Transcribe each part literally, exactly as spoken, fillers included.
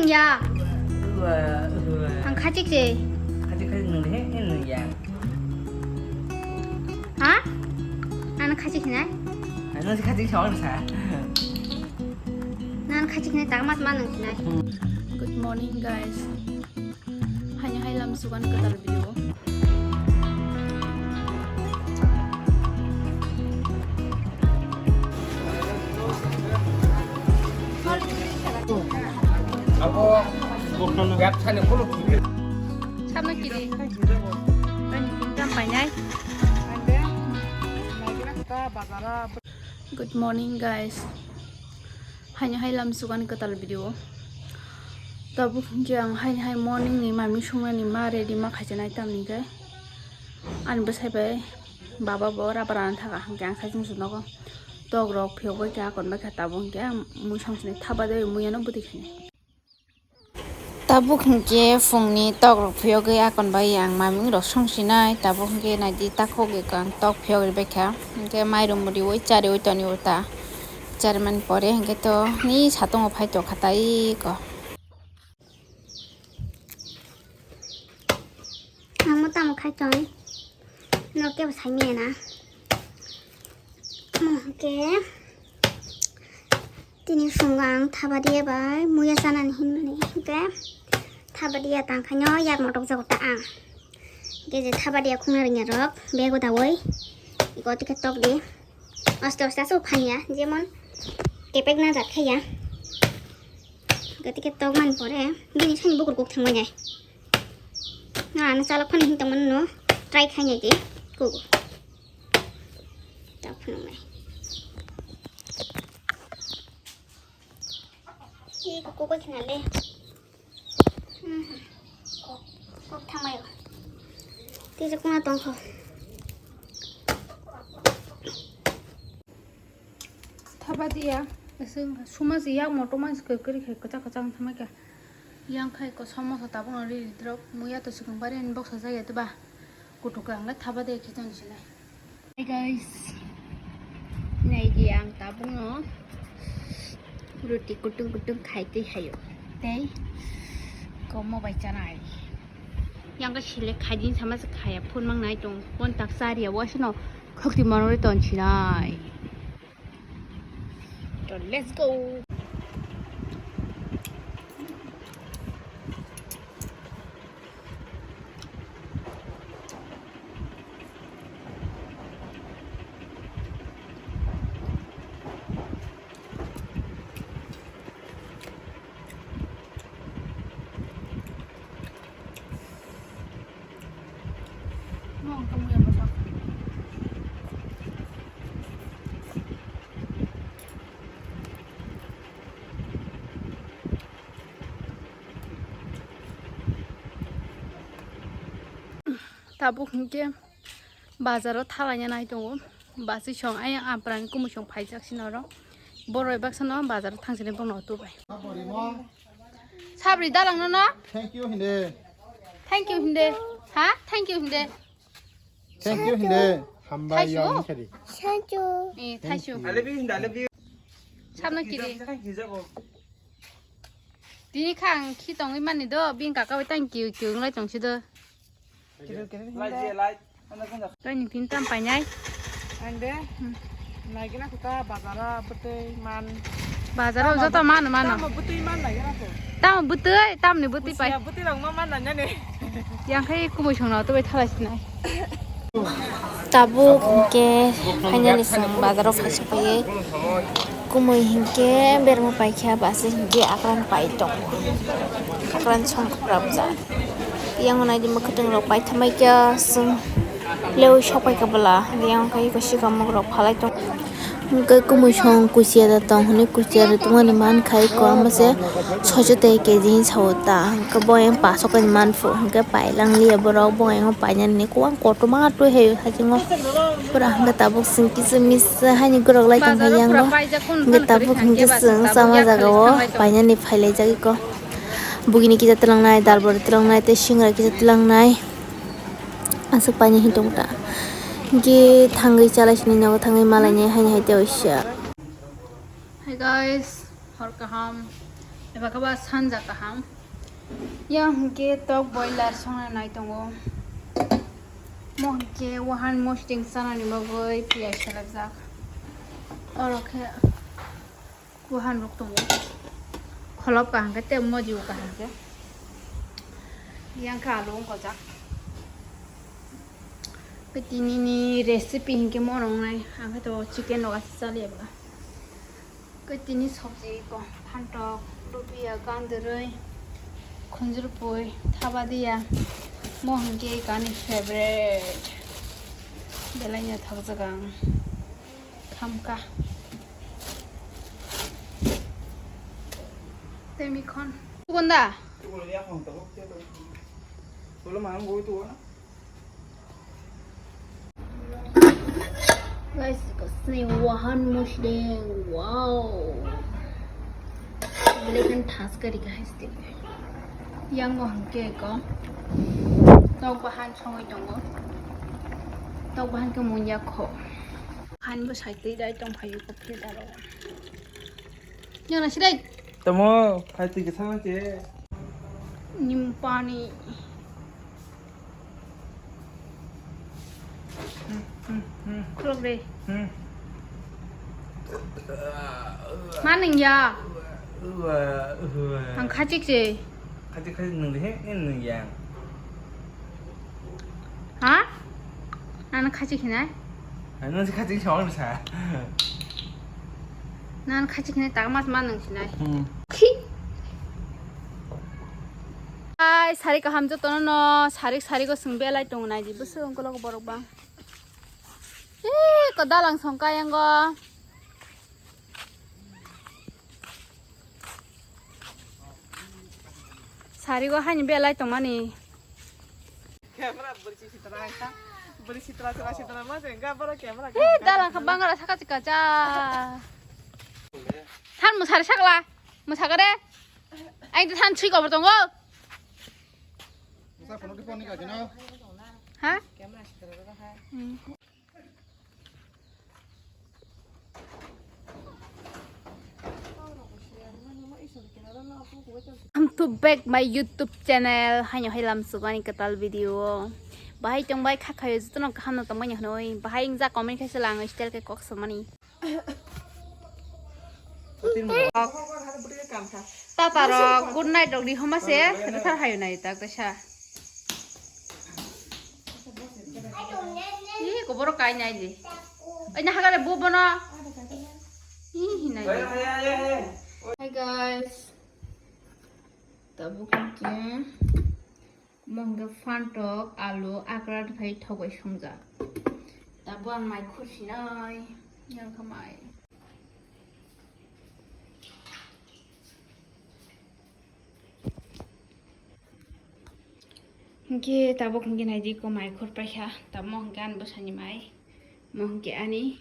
Ya. Ua, ua. Ang khachik se. Khachik, khachik nung he, he nung ya. Ha? Ano khachik hinai? Ano si khachik sa sa. Nan khachik hinai, tangmat ma nung hinai. Good morning, guys. Hanya hai lam sugan ketal video. Sabna kiri. Ani pingtam painai. Good morning, guys. Haino hai lam sugan ketal video. Tabuk hwnkhe ang haino hai morning ni mamung songmani ma ready ma khaichanai tamni khe. Ani bwsai bai baba bo rubber ana thaka hwnkhe ang saichung se nogo. Tok rok phiyok bai kha akon bai kha tabuk hwnkhe ang mui song sini thapa de mui ano bwtwi khainai. Tabuk hwnkhe phungni tok rok phiyogwi akon bai ang mamung rok song sinai. Tabuk hwnkhe naidi takhuk ekho ang tok phiyogwi bai kha. Hwnkhe mairum riwi chariwi toni o ta. Charimani pore hwnkhe to ni satungo phai tokha tai ko. Ang mo tamo khai tong. Norok kebo sai manya na. Mo hwnkhe tini phungo ang thabadiya bai muya chanani hinmani hwnkhe thabadiya tangkhaino yak motok jago ta ang. Hwnkhe je thabadiya khungna rwngya rok bego dawi iko tikhe tok di. Aste aste aswk phanya jemon kepek na jat khaiya. Hwnkhe tikhe tok mani pore bini sani bukur kuk thangmani. Na ano chalok phano himtang mano no try khai nai di kugo. Tak phano nai. Ih, kugo kok kena le. Hmm. Kok, kok thangmai. Tisa kuna tongkho. Thabadiya, suma se yak moto man se kwrwi khe kwchak kwchak wng thangmai kha. Yang khai ko samosa tabukno ri ri drop, muya to swkang bari ani boksa jaya to ba. Kutuk ang le thabadiya khe tong sinai. Hey guys, nai di ang tabukno roti kutung kutung khai twi hayo. Tei komo bai chanai. Yang ka sile khai din sama se khaya phun mang nai tong. Pon tak sariya wasano khokti manoi ton sinai. So let's go. Tabuk hinkhe bazaro thalaina nai tongo. Basi song ayang amprani kumui song phaijak sini oro. Borok baksa no bazaro thangsini bono tubai. Sabri dalang no no? Thank you hinde. Thank you hinde. Ha? Thank you hinde. Thank you hinde. Hambai. Thaisu. Yang sadi. Thank you. Eh, thaisu. I love you hinde, I love you. Sabno kiri. Tini khang khi tongwi mani do, bini kaka bai tang kiu kiu wnglai tong si do. Tini pin tam painai. Ang de, naigina khuta bazara bwtwi man. Bazaro joto mano mano. Tamo bwtwi man naigina kho. Tamo bwtwi, tamni bwtwi pai. Bwtwi rok ma man nanya ne. Yang khai kumui songno to bai thalai sinai. Tabuk hwnkhe finally chwng bazaro phaisa phaiwi kumui hinkhe berma paikha basi hinkhe akran pai tongo, akran song kwprapjak. Yang naidi mwkhwtwng rok paithamai khe chwng leui sok paikha bwla yang khe eko sikamuk rok phalai tongo. Hwnkhe kumui song kuchia da tong hwnwi kuchia rwtwmani mankha eko, amo se soicho tei kg hinwi sao ta, hwnkhe bo ayang paso khe manphu, hwnkhe pailang liya borok, bo ayang painani kwbang kotorma twi hai haichingo, pura hwnkhe tabuk chwng kisa misa haini gorok lai tongkha yango, hwnkhe tabuk hwnkhe chwng chama jagao painani phailaijak eko, bugini kisa twlangnai, dal bwrwi twlangnai tei singra kisa twlangnai. Aswk painani hinwi tongo ta. Hwnkhe thangwi chalai sini nogo thangwi malainai haini hai tei oisa. Hi guys, hor kaham. Eba khe ba sanja kaham. Yang hwnkhe tok boiler songna nai tongo. Mo hwnkhe wahan mosdeng chanani bagwi piyaj selajak. Oro khe wahan rok tongo. Kholop kaham khe tei moji o kaham khe. Yang khe alu wngkojak. Khe tinini recipe hwnkhe mo wngnai. Ang khe to chicken rok asa chaliya ba. Khe tini sobji ko phantok, lubia, gandrwi, khunjurpui, thabadiya, mo hwnkhe ani favorite. Belai no thokjak ang. Khamka. Tei mikhon. Tukunda? Guys, kasni wahan mosdeng, wow. Belaikhan thas kari kahai step. Yang bo hwnkhe ko. Tok bahan songwi tongo. Tok bahan khe mungya kho. Han bo sai twi dai tong phaio ko filter o. Yang na sidai. Tamo, phai twi kisa ma che. Nim pani. Khulok de. Hmm. Manung ya. Ang khachik se. Khachik khachik nung de he, nung ya. Ha? Nana khachik hinai? Nung si khachik song sa. Nana khachik hinai tak mas manung sinai. Hmm. Khi. Ai, sari kaham jotono no, sari, sari go sung belai tong nai di, bwswk ungkolo borok ba. Eh, ko dalang song kaya ngo. Sari go hani belai tong mani. Camera beri sitra ka, beri sitra sitra sitra ma je ga boro camera. Eh, dalang kha bangala saka chika cha. Than musari sakla, musakare. Ai, than chui kobor tongo. Sa phone phone ni ka kino. Ha? Hmm. Welcome to back my YouTube channel. Haino hai lam sugani katal video. Bahai tong bai kha khayo jotono kaham no tong bai hwnoi. Bahai ingjak comment khaisa lang style khe kok samani. Papa rok good night rok di homa se rwthar hayo nai tak kaisa. Ih, koboro kai nai di. Ai na hagare bo bono. Ih, hinai di. Hi guys. Tabuk hwnkhe. Omo hwnkhe phantok, alu, akra phai thok bai songjak. Tabuk ang mai khursinai, yang kha mai. Hwnkhe tabuk hwnkhe naidi ko mai khur paikha, tamo hwnkhe ani bwsani mai, mo hwnkhe ani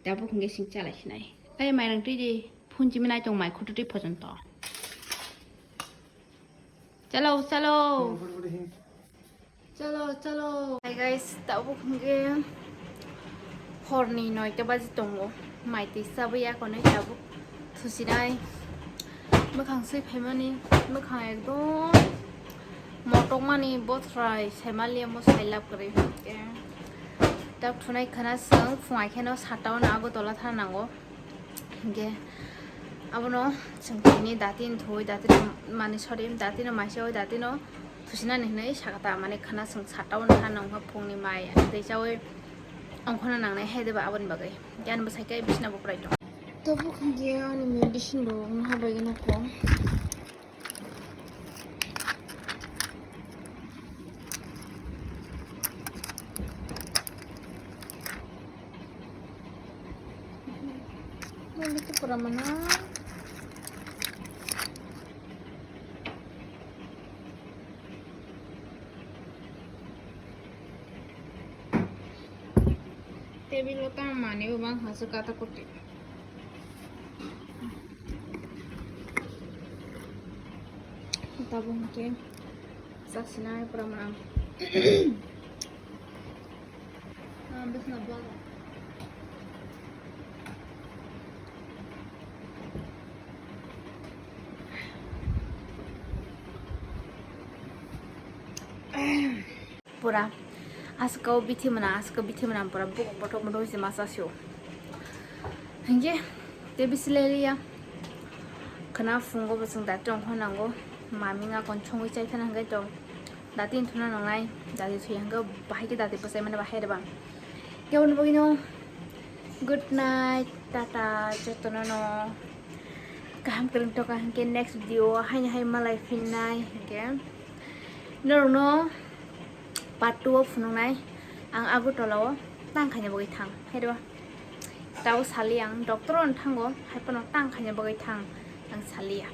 tabuk hwnkhe sing chalai sinai. Ai mairang twi di, phone chimi nai tong mai khur twi phojon to. Chalo, chalo. Chalo, chalo. Hi guys, tabuk hwnkhe horni noita baji tongo. Mai twi chabwi yakonwi tabuk thusinai. Mwkhang swi phaimani, mwkhang ekdom motokmani bothrai saimanliya mo sailab kwrwi hwnkhe. Tabuk thunai khwna chwng phungai kheno sata o Agartala thang nango. Hingke abono chwng tini datini thoi, datino mani, sorry, datino maisa oi, datino thusinani hinui saka ta, mane khana chwng satta o nokha nongkha phungni mai tei chaui ongkhorna nangnai hai deba aboni bagwi. Hingke ani bwsai khe bisina bo kwrai tongo. Tabuk hingke ani medicine rok wngha bai nokho. Nang itu pura mana? Table o tang mani bo bang hasu kata kuti. Tabuk hingke chasinai pura manang. Ah, bwsna bwla. Pura aswk o bithi mwnang, aswk o bithi mwnang, pura bukuk bothok bothok se masa sio. Hinkhe te bisi leliya. Khwna phungo bo chwng dati rok phano nango. Mami nga kon chongwi chai thana hwnkhe to dati wngthuna nangnai. Dati thwi hwnkhe bahai khe dati bwsai mani bahai rwbang. Kebo ni bagwino good night, tata, jotono no kaham kwrwng toka hwnkhe next video o haino hai malai phinnai hwnkhe norokno part two o phunuknai. Ang Agartala o tang khaina bagwi thang hai rwbang. Tao sali ang doctor o thango, hai phano tang khaina bagwi thang ang saliya.